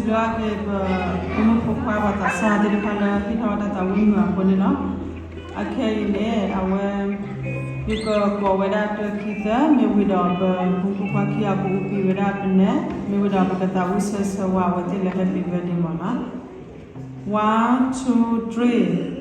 လၢအက့ၤပ ဖိမုၣ်ဖိခွါပှၤသးစၢ်သ့ၣ်တဖၣ်လၢဟ့ၣ်ထီၣ်ဝဲဒၣ်သးဝံၣ်မုာ်အဃိန့ၣ်လီၤ. အခဲအံၤန့ၣ် အဝဲ ယကကိးဝဲဒၣ်တၢ်ခံသၢ မ့ၢ်ဝံၤဒီးပဖိမုၣ်ဖိခွါခံဂၤကအိၣ်ဘှံးဝဲဒၣ်ပနဲၣ် မ့ၢ်ဝံၤဒီးပကသးဝံၣ်ဆၢဆၢဝဲအဝဲသ့ၣ်လၢ Happy Birthday မၢ်နီၤ. One, two, three.